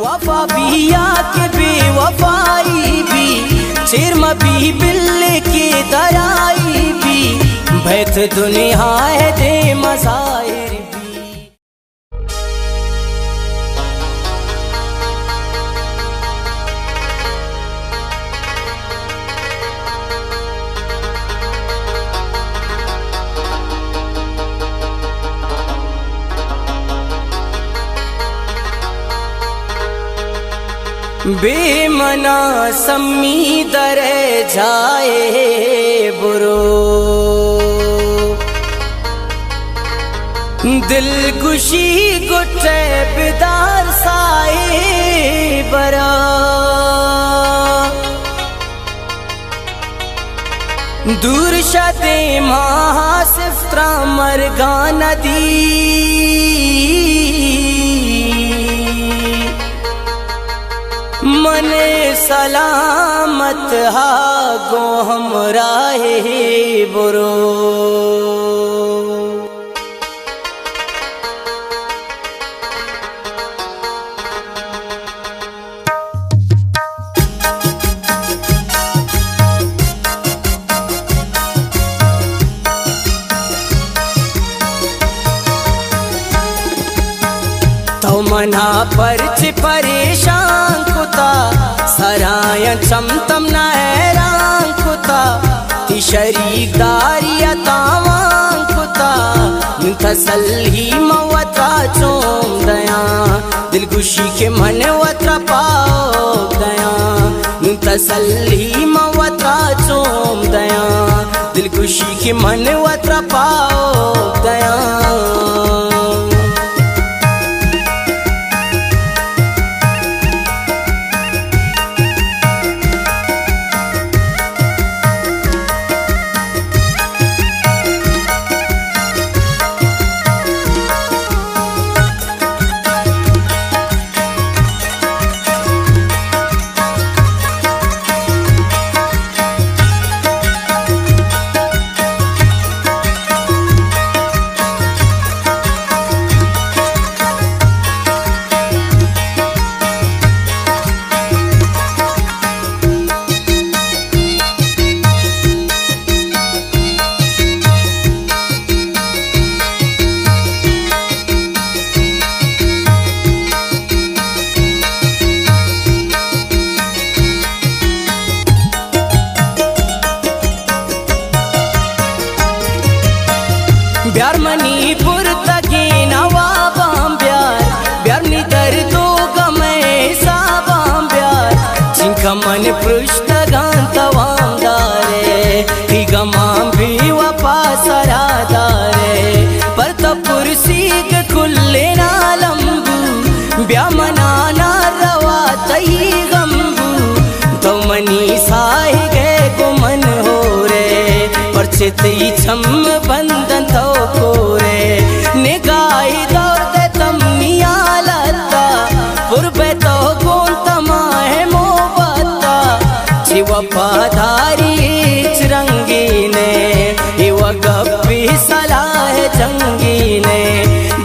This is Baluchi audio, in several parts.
وفا بی یا کہ بے وفائی بی، چیر مہ بی بل کہ درائی بی، بیت دنیا ءِ دیم ءَ ظاہر بی۔ بے منا سمی در جائے برو، دلگوشی گٹے بدار سائے برا۔ دور شہ دیما آصف ترا مرگاں ندی، من سلامت ہا گوں ہمراہ برو۔ تو منا پرچ پریشان کتا، سرایاں چم تم نہ حیران کتا، تی شریک داری ءَ تاوان کتا، نوں تسلی من وترا چون دیاں، دلگوشی کہ من وترا پاک دیاں، نوں تسلی من وترا چون دیاں، دلگوشی کہ من وترا پاک دیاں۔ بیار منی برتگیں نواباں بیار، بیار منی درد و غم ءِ حساباں بیار، چنکا من پرشتگاں توام دارے، تی غماں بے وفا سرا دارے، پر تو پرسیگ کلیں عالم بو، بیا منا نہ روا تئی غم بو، تو منی ساہگ ئے گوں من ہورے، پرچے تئی چم بندن تو کورے، نگاہی دور دے تمنی حالتا، پر بے تو گوں تماہ محبتا، چی وفاداری ہچ رنگی نے، اے و گپی صلاح جنگی نے،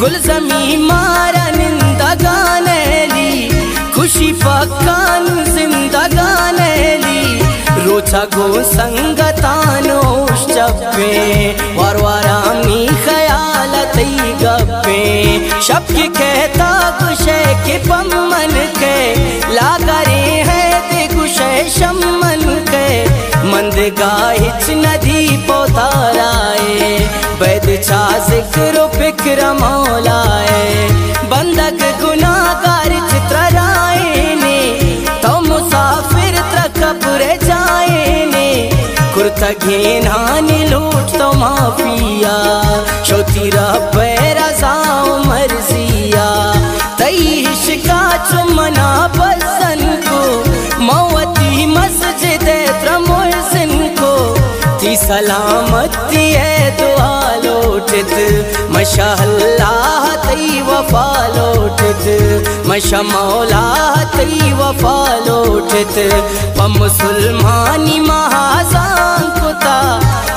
گلزمی مارا نندگان ایلی، خوشی پکان زندگان ایلی، روچا گوں سنگتان ہوش چپیں، وار وارا می خیال تئی گپیں، شپ کہ کہتا گشے کہ پمن کے، لاگریں ہے دے گشے شمن کے، من دگا ہچ ندی پوتارائے، بید چا ذکر و فکر مولائے، بندگ گناہگار چتر رائنے، تو مسافر تر قبر جائنے، کرتگینانی لوٹ تو معافیا، شوتی رب رضا و مرضیا، تئی عشقا چو منا بزن کو، موتی مسجد تر مؤذن کو، تی سلامتی ءِ دعا لوٹت، مشا اللہ تئی وفا لوٹت، مشا مولا تئی وفا لوٹت، پہ مسلمانی مہازان کتا،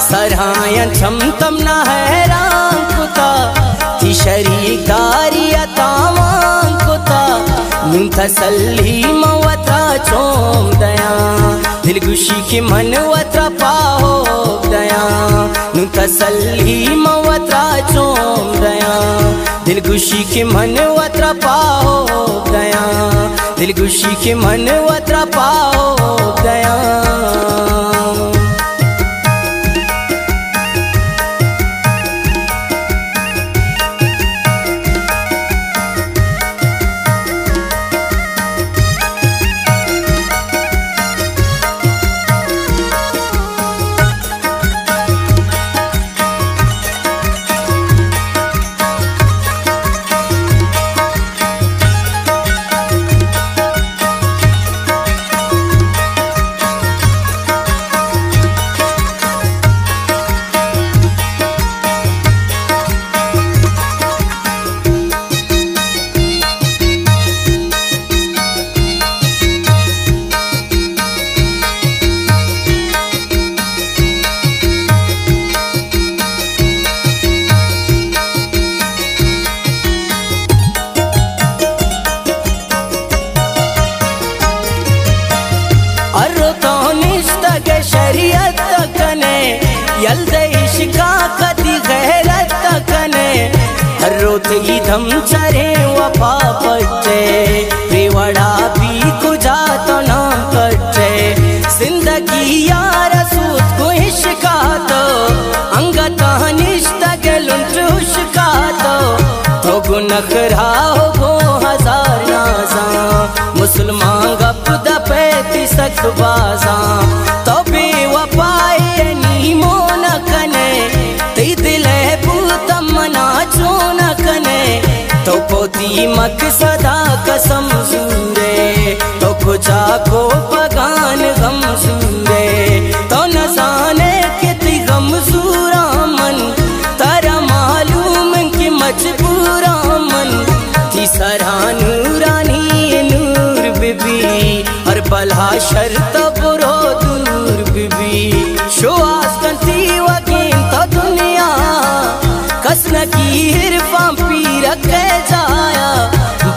سرایاں چم تم نہ حیران کتا، تی شریک داری ءَ تاوان کتا، نوں تسلی من وترا چون دیاں، دل گوشی کہ من وترا پاہوک دیاں۔ نوں تسلی من وترا چون دیاں، دل گوشی کہ من وترا پاہوک دیاں، دل گوشی کہ من وترا پاہوک دیاں۔ ہر رو تو نشتگ شریعت کنے، یل دے عشقا کدی غیرت کنے۔ ہر رو تئی دم چرے وفا پٹے، بے وڑا بھی کجا تو نام کٹے۔ زندگی یار سوت کو عشقا تو، انگتا نشتگ لنٹ عشقا تو۔ تو گو نخرا ہو گو ہزار نازاں، مسلمان گپ دپے تی سک بازاں۔ تو بے وفائے نی مون کنے، تئی دل ء بوت منا چون کنے۔ تو پوتی مقصدا قسم زورے، تو کجا کو پگان غم زورے۔ تو نزانے کہ تئی غم زوراں من، ترا معلوم انت کہ مجبوراں من۔ تئی سرا نورانی نور بہ بی، ہر بلا شر تو برو دور بہ بی۔ شوہاز کن تئی وگیں تو دنیا، کس نہ کی عرفان پیر کے جایا۔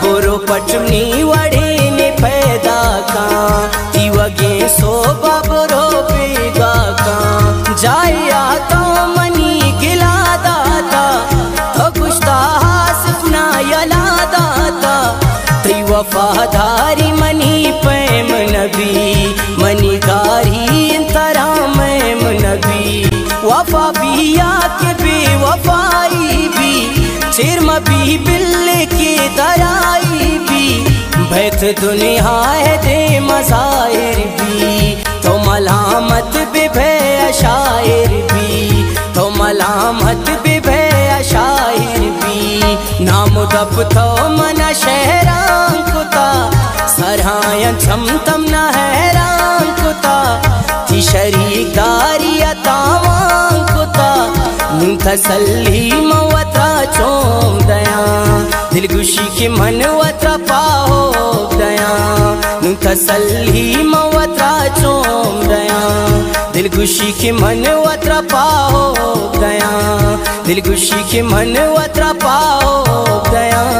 برو پٹ منی وڑے نے پیدا کاں، تئی وگیں سوبا برو بیگا کاں۔ جایا تو منی گلا داتا، تو گشتا آصف نا یلا داتا۔ تئی وفاداری منی پیم نبی، منی گاری انت ترا میم نبی۔ وفا بی یا کہ بے وفائی بی، چیر مبی بلے کہ درائی بی۔ بیت دنیا ء دیم ظاہر بی، تو ملامت بہ بئے اشاعر بی، تو ملامت بہ بئے اشاعر بی۔ نام و دپ تو منا شہران کتا، سرایاں چم تم نہ حیران کتا۔ تئی شریک داری ء تاوان کتا۔ نوں تسلی من وترا چون دیاں، دل گوشی کہ من وترا پاہوک دیاں۔ نوں تسلی من وترا چون دیاں، دل گوشی کہ من وترا پاہوک دیاں، دل گوشی کہ من وترا پاہوک دیاں۔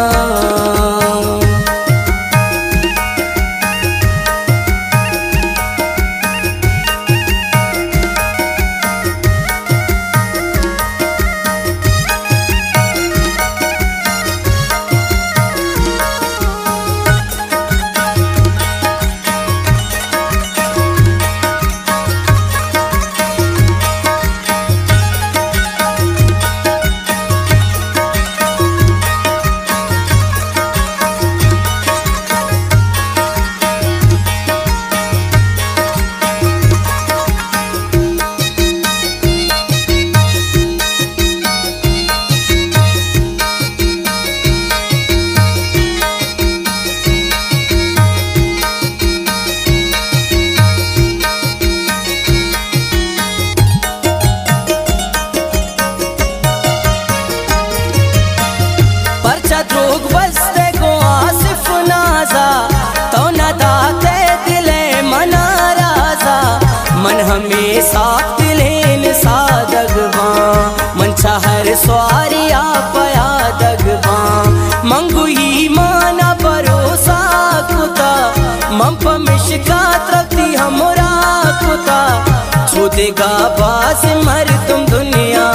دگہ باز مردم دنیا،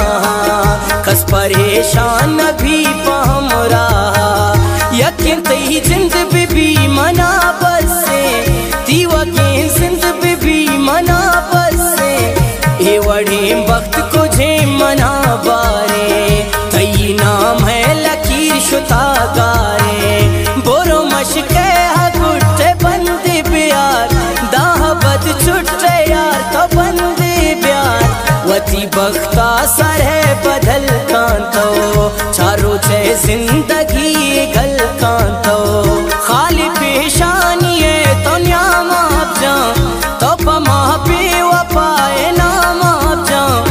کس پریشان نہ بی پہ ہمراہ۔ یکیں تئی جند بہ بی منا بس ایں، تیوگیں زند بہ بی منا بس ایں۔ اے وڑیں بخت کجیں منا باریں، تئی نام ءِ لکیر شتا گاریں۔ برو مشکے ءَ گٹ ءِ بندے بیار، داں بد چٹ ءِ یار تو بندے بیار۔ وتی بخت ءَ سر ءَ بدل کن تو، چار روچ ءِ زندگی گل کن تو۔ خالی پیشانی ءَ تو نیام آپ جان، تو پہ ما بے وفا ءِ نام آپ جان۔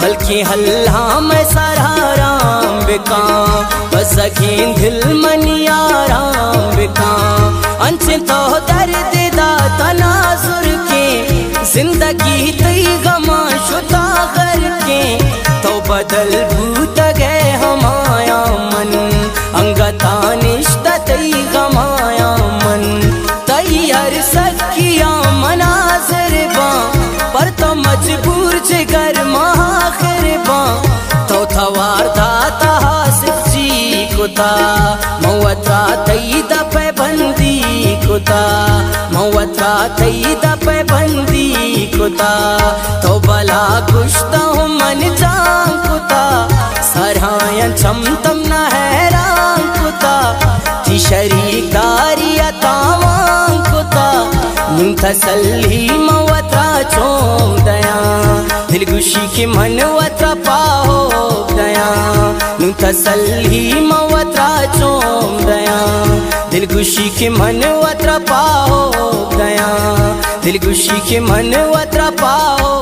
بلکیں اللہ مئے سر ءَ رام بکاں، بزگیں دل منی آرام بکاں۔ انچیں تو درد دات نازرکیں، زندگی تئی غماں شتا غرقیں۔ تو بدل بوتگ ئے ہمایاں من، انگتا نشتہ تئی غمایاں من۔ تئی ہر سکیاں من حاضر باں، پر تو مجبور جگر ما آخر باں۔ تو توار داتا حاصل چی کتا، من وتا تئی دپ ءَ بندی کتا، من وتا تئی دپ ءَ بندی کتا۔ تو بلا گشتہ ہوں من جان کتا، سرایاں چم تم نہ حیران کتا۔ تئی شریکداری ءَ تاوان کتا، نوں تسلی من وترا چون دیاں۔ دلگوشی کہ من وترا پاہوک دیاں، نوں تسلی من وترا چون دیاں۔ دلگوشی کہ من وترا پاہوک دیاں، دلگوشی کہ من وترا پاہوک